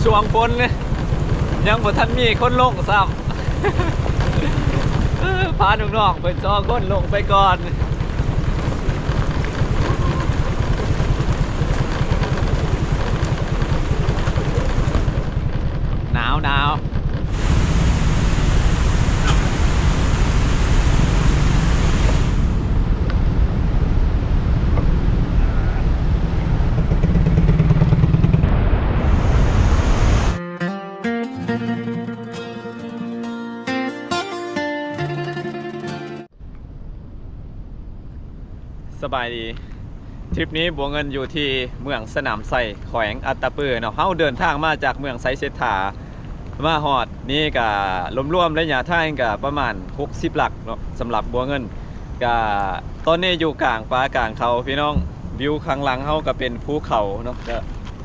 ຊ່ວງຝົນນີ້ ຍັງບໍ່ທັນມີຄົນລົງຊ້ຳ ເອີ ພານ້ອງໆເພິ່ນສອງຄົນລົງໄປກ່ອນ. ໜາວໆ. ສະບາຍດີ. ທຣິບນີ້ບົວເງິນຢູ່ທີ່ເມືອງສະໜາມໄຊ ແຂວງອັດຕະປືເນາະ. ເຮົາເດີນທາງມາຈາກເມືອງໄຊເສດຖາ ມາຮອດນີ້ກະລວມໆໄລຍະທາງກະປະມານຫົກສິບຫຼັກເນາະ ສຳລັບບົວເງິນ. ກະຕອນນີ້ຢູ່ກາງປ່າກາງເຂົາພີ່ນ້ອງ, ວິວຂ້າງຫຼັງເຮົາກະເປັນພູເຂົາເນາະ ກະ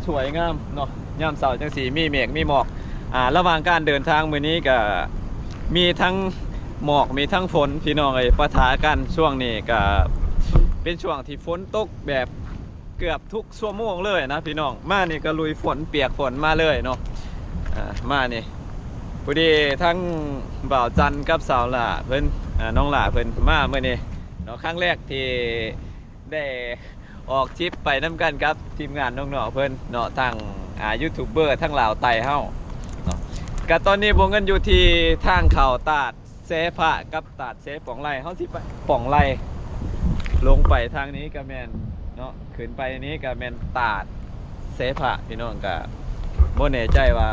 ສວຍງາມເນາະ. ຍາມເຊົ້າຈັ່ງຊີ້ມີເມກມີໝອກ. ອ່າ ລະຫວ່າງການເດີນທາງມື້ນີ້ກະມີທັງໝອກ ມີທັງຝົນ ພີ່ນ້ອງເອີຍ ປະທະກັນ. ຊ່ວງນີ້ກະເປັນຊ່ວງທີ່ຝົນຕົກແບບເກືອບທຸກຊົ່ວໂມງເລີຍນະພີ່ນ້ອງ. ມານີ້ກະລຸຍຝົນ ປຽກຝົນມາເລີຍເນາະ. ອ່າ ມານີ້ ພໍດີທັງບ່າວຈັນກັບສາວຫຼ້າເພິ່ນ ອ່າ ນ້ອງຫຼ້າເພິ່ນມາມື້ນີ້ເນາະ ຄັ້ງແລກທີ່ ໄດ້ອອກທຣິບໄປນຳກັນກັບທີມງານນ້ອງໆເພິ່ນເນາະ ທັງ ອ່າ ຢູທູບເບີທັງລາວໃຕ້ເຮົາເນາະ. ກະຕອນນີ້ບົວເງິນຢູ່ທີ່ທາງເຂົ້າຕາດແຊພະກັບຕາດແຊປອງໄລ. ເຮົາຊິໄປປອງໄລ ລົງໄປທາງນີ້ກະແມ່ນເນາະ ຂຶ້ນໄປນີ້ກະແມ່ນຕາດແຊພະ ພີ່ນ້ອງ. ກະບໍ່ແນ່ໃຈວ່າ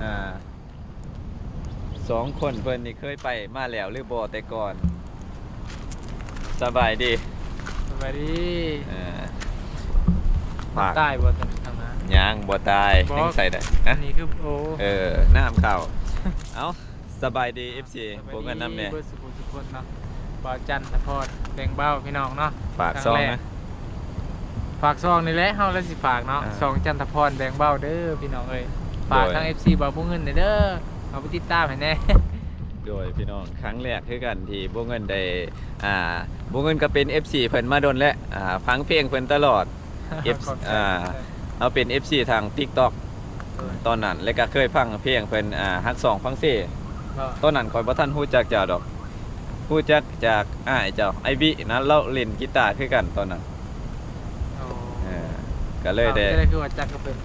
ອ່າ ສອງຄົນເພິ່ນນີ້ເຄີຍໄປມາແລ້ວຫຼືບໍ່ແຕ່ກ່ອນ? ສະບາຍດີ. ສະບາຍດີ. ເອີ ຕາຍບໍ່? ຍັງບໍ່ຕາຍ ຍັງໃຊ້ໄດ້. ອັນນີ້ຄື ໂອ້ ເອີ ນ້ຳເຂົ້າ. ເອົ້າ ສະບາຍດີ ເອັຟຊີ ພວກເພິ່ນນຳແດ່ ເບິດສຸຂູສຸຄົນເນາະ. ບ່າວຈັນທະພອນ ແບ່ງເບົາ ພີ່ນ້ອງເນາະ. ຝາກຊ່ອງນະ. ຝາກຊ່ອງນີ້ແຫຼະ ເຮົາລະຊິຝາກເນາະ ອ່າ ຊ່ອງຈັນທະພອນແບ່ງເບົາເດີພີ່ນ້ອງເອີຍ. ໂດຍ ຝາກທາງ ເອັຟຊີ ບ່າວບົວເງິນແດ່ເດີ ເອົາໄປຕິດຕາມໃຫ້ແດ່. ໂດຍພີ່ນ້ອງ ຄັ້ງແລກຄືກັນທີ່ບົວເງິນໄດ້ ອ່າ ບົວເງິນກະເປັນ ເອັຟຊີ ເພິ່ນມາດົນແລ້ວ ອ່າ ຟັງເພງເພິ່ນຕະຫຼອດ. ເອັຟ ຂອບໃຈ ອ່າ ເຮົາເປັນ ເອັຟຊີ ທາງ TikTok ໂດຍ ຕອນນັ້ນ ແລ້ວກະເຄີຍຟັງເພງເພິ່ນ ອ່າ ຮັກສອງຟັງເຊ. ຕອນນັ້ນຂ້ອຍບໍ່ທັນຮູ້ຈັກເຈົ້າດອກ ຮູ້ຈັກຈາກອ້າຍເຈົ້າ ອ້າຍວິນະ ລາວຫຼິ້ນກີຕາຄືກັນຕອນນັ້ນ. ໂອ້ ເອີ ກະເລີຍໄດ້ ເຈົ້າໄດ້ຄືວ່າຈັກກັບເພິ່ນ?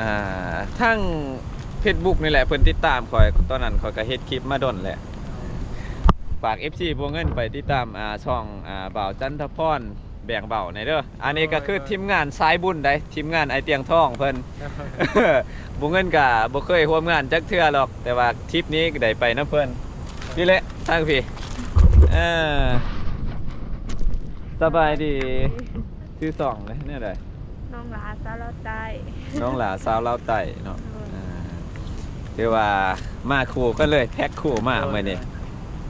ອ່າ ທາງເຟສບຸກນີ້ແຫຼະ ເພິ່ນຕິດຕາມຂ້ອຍ ຕອນນັ້ນຂ້ອຍກະເຮັດຄລິບມາດົນແຫຼະ. ໂອ້ ຝາກ ເອັຟຊີ ບົວເງິນໄປຕິດຕາມ ອ່າ ຊ່ອງ ອ່າ ບ່າວຈັນທະພອນ ແບ່ງເບົາແດ່ເດີ. ອັນນີ້ກະຄື ໂດຍ ໂດຍ ທີມງານສາຍບຸນໃດ໋ ທີມງານອ້າຍຕຽງທອງເພິ່ນ. ໂດຍ ບົວເງິນກະບໍ່ເຄີຍຮ່ວມງານຈັກເທື່ອດອກ ແຕ່ວ່າທຣິບນີ້ໄດ້ໄປນຳເພິ່ນ. ໂດຍ ນີ້ແຫຼະ ທາງພີ້ ເອີ ສະບາຍດີ. ຊື່ຊ່ອງແນວໃດ? ນ້ອງຫຼ້າສາວລາວໃຕ້. ນ້ອງຫຼ້າສາວລາວໃຕ້ເນາະ. ໂດຍ ອ່າ ຖືວ່າມາຄູ່ກັນເລີຍ ແພັກຄູ່ມາ ໂດຍ ມື້ນີ້. ໂດຍ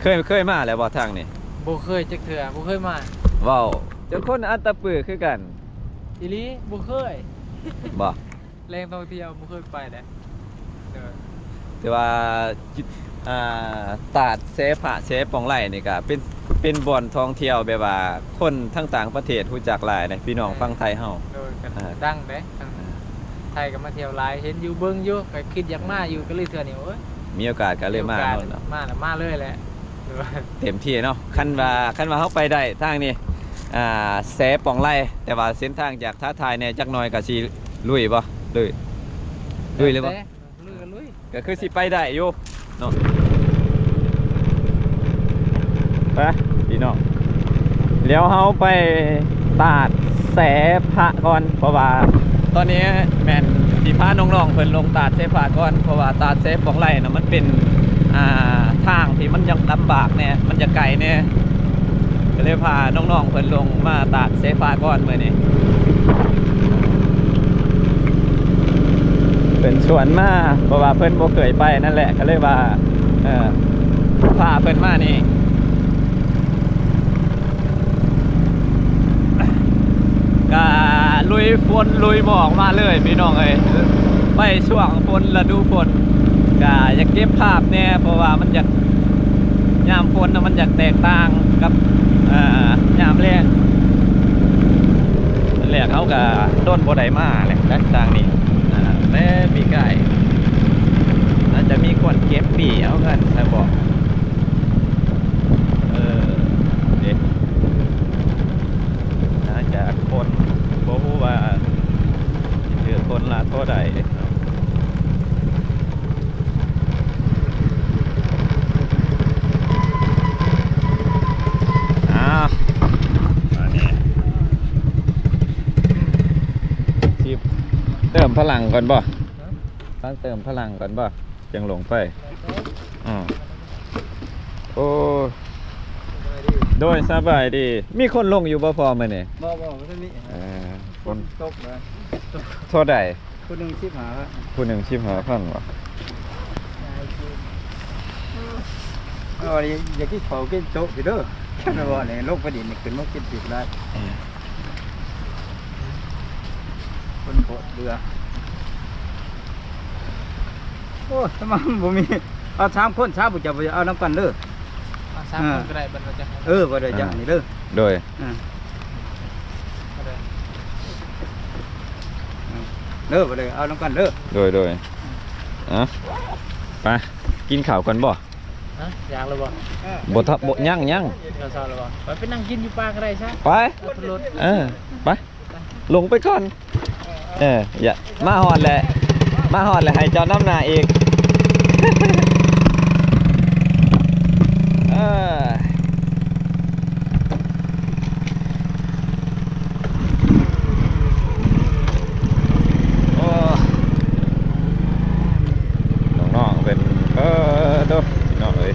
ເຄີຍ ເຄີຍມາແລ້ວບໍ່ທາງນີ້? ບໍ່ເຄີຍຈັກເທື່ອ ບໍ່ເຄີຍມາ. ເວົ້າ ເຈົ້າຄົນອັດຕະປືຄືກັນ. ອີ່ຫຼີ ບໍ່ເຄີຍ. ບໍ່? ແຫຼ່ງທ່ອງທ່ຽວບໍ່ເຄີຍໄປເດ້. ໂດຍ ແຕ່ວ່າ ອ່າ ຕາດແຊພະ ແຊປອງໄລນີ້ກະເປັນ ເປັນບ່ອນທ່ອງທ່ຽວແບບວ່າຄົນທັງຕ່າງປະເທດຮູ້ຈັກຫຼາຍເດ້ ພີ່ນ້ອງ ເອີ ຝັ່ງໄທເຮົາ. ໂດຍ ກະ ອ່າ ດັງເດ້ ທາງ ອ່າ ໄທກະມາທ່ຽວຫຼາຍ ເຫັນຢູ່ເບິ່ງຢູ່ ກະຄິດຢາກມາຢູ່ ກະເລີຍເທື່ອນີ້ ໂອ້ຍ ມີໂອກາດກະເລີຍມາໂດນເນາະ. ມາລະ ມາເລີຍແຫຼະ. ໂດຍ ເຕັມທີ່ເນາະ. ຄັນວ່າ ຄັນວ່າເຮົາໄປໄດ້ທາງນີ້ ອ່າ ແຊປອງໄລ ແຕ່ວ່າເສັ້ນທາງຢາກທ້າທາຍແດ່ຈັກໜ້ອຍ ກະຊິລຸຍບໍ່? ລຸຍ ລຸຍເລີຍບໍ່? ແຕ່ ລຸຍກະລຸຍ ກະຄືຊິໄປໄດ້ຢູ່ເນາະ. ໄປພີ່ນ້ອງ ດຽວເຮົາໄປຕາດແຊພະກ່ອນ ເພາະວ່າຕອນນີ້ແມ່ນຊິພານ້ອງໆເພິ່ນລົງຕາດແຊພະກ່ອນ ເພາະວ່າຕາດແຊປອງໄລນະ ມັນເປັນ ອ່າ ທາງທີ່ມັນຍັງລຳບາກແດ່ ມັນຈະໄກແດ່ ກະເລີຍພານ້ອງໆເພິ່ນລົງມາຕາດແຊພະກ່ອນມື້ນີ້. ເພິ່ນຊວນມາ ເພາະວ່າເພິ່ນບໍ່ເຄີຍໄປນັ້ນແຫຼະ ກະເລີຍວ່າ ເອີ ພາເພິ່ນມານີ້ ກະລຸຍຝົນລຸຍໝອກມາເລີຍພີ່ນ້ອງເອີຍ. ໄປຊ່ວງຝົນ ລະດູຝົນ ກະຢາກເກັບພາບແດ່ ເພາະວ່າມັນຢາກ ຍາມຝົນນະ ມັນຢາກແຕກຕ່າງກັບ ເອີ ຍາມແລ້ງ. ແລ້ງເຮົາກະດົນບໍ່ໄດ້ມາແຫຼະ ທາງນີ້ ອ່າ ແຕ່ ລະພໍໄດ້ເນາະ. ອ້າວ ອັນນີ້ ຊິເຕີມພະລັງກ່ອນບໍ່? ຕ້ອງເຕີມພະລັງກ່ອນບໍ່? ຈັ່ງລົງໄປ. ອືມ ໂອ້ ສະບາຍດີ ໂດຍ ສະບາຍດີ. ມີຄົນລົງຢູ່ບໍ່ພໍ່ມື້ນີ້? ບໍ່ ບໍ່ ບໍ່ທັນມີ. ເອີ ຝົນຕົກເລີຍ. ເທົ່າໃດ? ຜູ້ໜຶ່ງສິບຫ້າພັນ ຜູ້ໜຶ່ງສິບຫ້າພັນບໍ່? ເອົາ ຢ່າກິນເຂົ້າກິນໂຈະຢູ່ເດີ ຄັນວ່ານີ້ລົງໄປດິນນີ້ ຂຶ້ນມາກິນສິບໄດ້. ອືມ ຄົນໂຄດເບື່ອ. ໂອ້ຍ ສະມາບໍ່ມີ. ເອົາສາມຄົນ ສາມຜູ້ເຈົ້າ ເອົານຳກັນເດີ. ເອົາສາມຄົນກໍໄດ້ ເອີ ບັດວ່າຈະ ເອີ ບໍ່ໄດ້ ອ່າ ຈະນີ້ເດີ. ໂດຍ ເອີ ເດີ ບໍ່ໄດ້ ເອົານຳກັນເດີ. ໂດຍ ໂດຍ ອ່ະ ໄປກິນເຂົ້າກ່ອນບໍ່? ຮະ ຢາກແລ້ວບໍ່? ບໍ່ທັນ ບໍ່ ຍັງ ຍັງ ເຂົ້າເຊົ້າແລ້ວບໍ່? ໄປ ໄປນັ່ງກິນຢູ່ປ່າກໍໄດ້ຊະ ໄປ ເອົາຂຶ້ນລົດ ເອີ ໄປ ລົງໄປກ່ອນ. ເອີ ຢ່າ ມາຮອດແລ້ວ ມາຮອດແລ້ວໃຫ້ເຈົ້ານຳໜ້າອີກ. ເອີ ໂອ້ ນ້ອງໆເພິ່ນ ເອີ ໂດ ນ້ອງເອີຍ.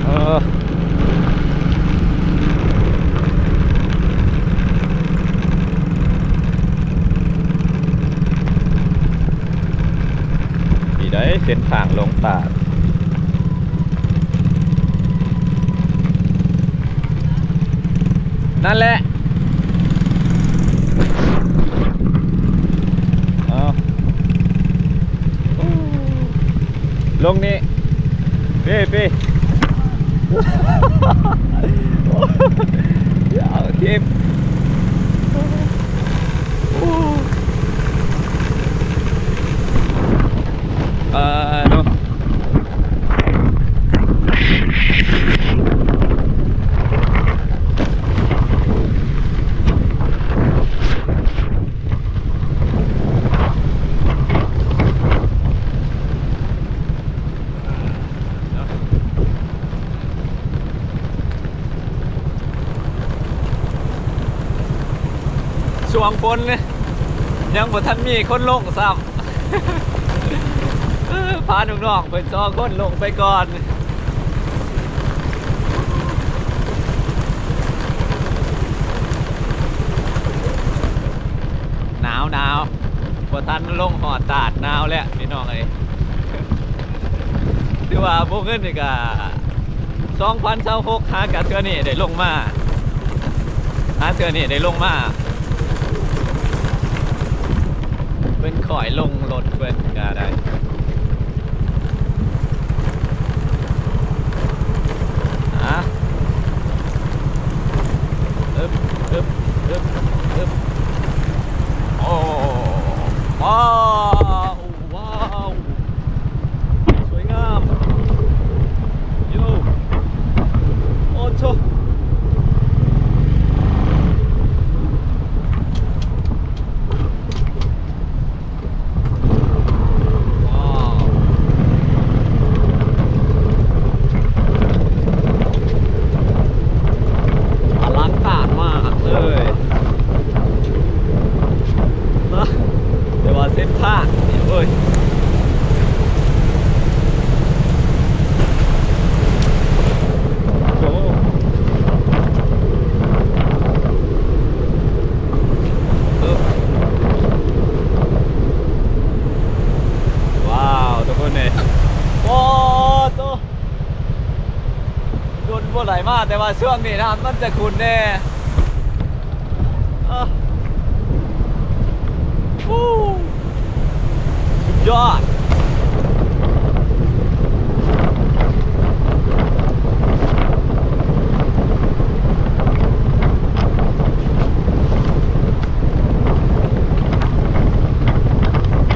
ເອີ ນີ້ໄດ໋ ເສັ້ນທາງລົງຕາດ. ນັ້ນແຫຼະ ເອົາ ລົງນີ້ ເປ ເປ ຢ່າເກັບ. ເອີ ເນາະ ຊ່ວງຝົນນີ້ ຍັງບໍ່ທັນມີຄົນລົງຊ້ຳ ເອີ ພານ້ອງໆເພິ່ນສອງຄົນລົງໄປກ່ອນ. ໜາວໆ ບໍ່ທັນລົງຮອດຕາດ ໜາວແລ້ວພີ່ນ້ອງເອີຍ. ຖືວ່າບໍ່ເງິນນີ້ກະ ສອງພັນຊາວຫົກ ຫາກະເທື່ອນີ້ໄດ້ລົງມາ ຫາເທື່ອນີ້ໄດ້ລົງມາ. ເພິ່ນຄ່ອຍລົງລົດເພິ່ນກະໄດ້ ອາ ອຶບ ອຶບ ອຶບ ອຶບ ໂອ້ ວ້າວ ວ້າວ ສວຍງາມ ໂຢ ໂອ້ໂທ້ ວ້າວ ອະລັງການມາກເລີຍ. ນະ ແຕ່ວ່າເສັ້ນທາງນີ້ເວີຍ ໂອ້ ເອີ ວ້າວ ທຸກຄົນເອີຍ ໂອ້ໂຕ ດົນບໍ່ໄດ້ມາ ແຕ່ວ່າຊ່ວງນີ້ນ້ຳມັນຈະຂຸ້ນແດ່ ເອີ ໂອ້ ສຸດຍອດ. ໂ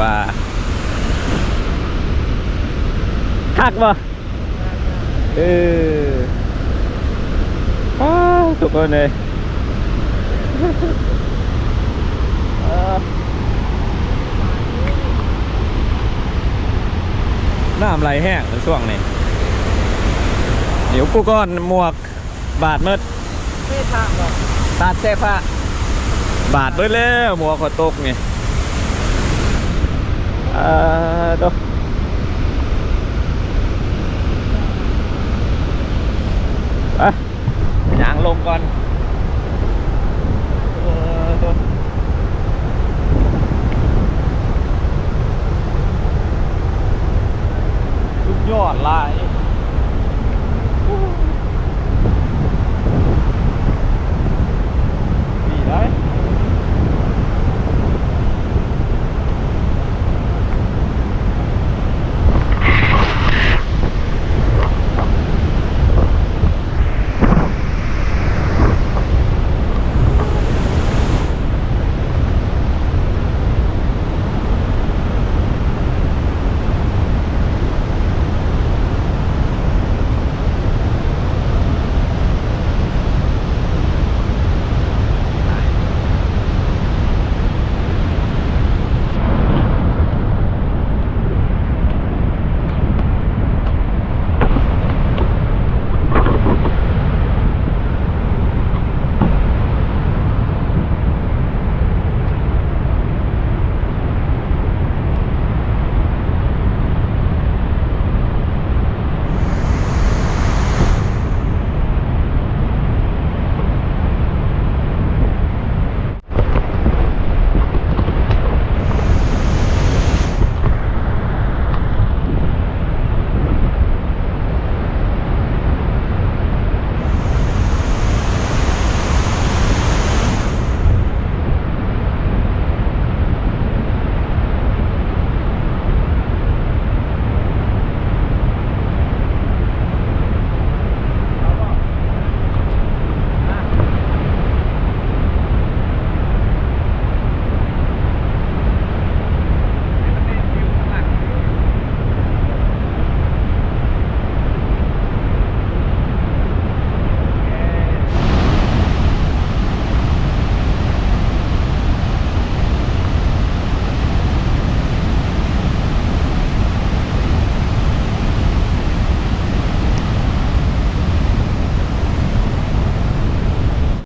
ວ່າຄັກບໍ່? ເອີ ອ້າ ທຸກຄົນເອີຍ ເອີ ນ້ຳໄຫຼແຮງໃນຊ່ວງນີ້ ນີ້ອຸປະກອນໝວກ ບາດໝົດ ເສພະບໍ? ຕັດເສພະ ບາດເບິດແລ້ວ ໝວກຂ້ອຍຕົກນີ້ ເອີ ໂຕ ອ່ະ ຍ່າງລົງກ່ອນ.